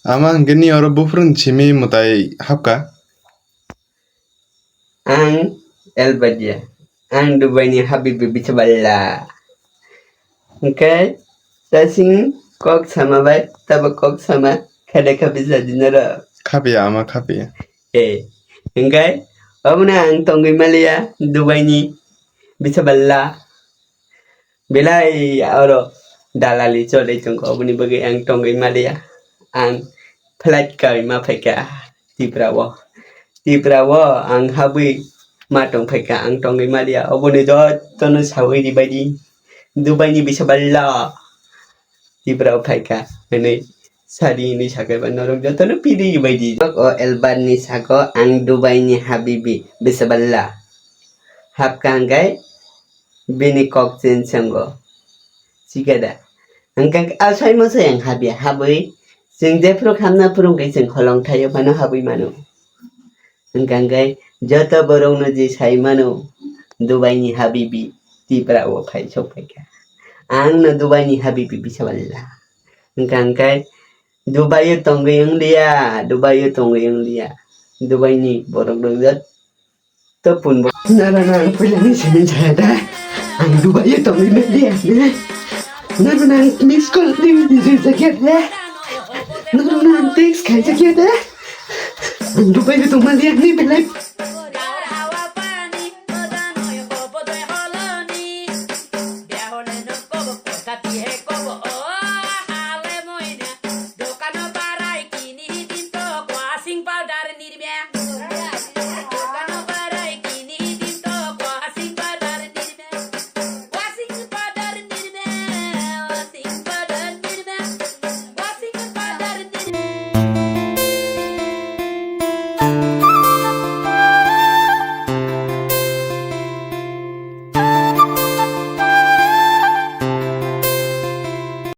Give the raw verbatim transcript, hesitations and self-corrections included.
Ama hwnkhe ni oro buphuruni simi mwtai hapkha? Ang Elbadia. Ang Dubai ni habibi bisaballa. Hwnkhe chasing kok sama bai tabo kok sama khede khapi jadi noro. Khapiya ama khapiya. Eh, hwnkhe omono ang tongwi maliya Dubai ni bisaballa. Belai oro dalali cholwi tongo, oboni bagwi ang tongwi maliya. Ang flight kawi ma phaikha Tripura o. Tripura o ang habwi ma tong phaikha, ang tongwi maliya. Oboni jotono sawi ribaidi Dubai ni bisaballa Tripura o phaikha hwnwi sadi hwnwi sakhe ba norok jotono piri ribaidi. O Elbar ni sako ang Dubai ni habibi bisaballa. Hapkha hwnkhe bini kok chen sengo. Chikada. Hwnkhe a saimo se ang habya habwi. Chwng jephru khamna phwrwngkhe chwng holong thaio phano habwi mano. Hwnkhe joto borokno je sai mano Dubai ni habibi Tripura o phai sok phaikha. Ang no Dubai ni habibi bisaballa. Hwnkhe Dubai o tongwi wngliya, Dubai o tongwi wngliya. Dubai ni borok rok jot to punbo. Nara nang puila ni sini jaya da. Ang Dubai o tongwi wngliya ne. Nara nang miss call ni ni jaya da. Nara nang text khai jaya da. Ang Dubai o tongma liya ni belai.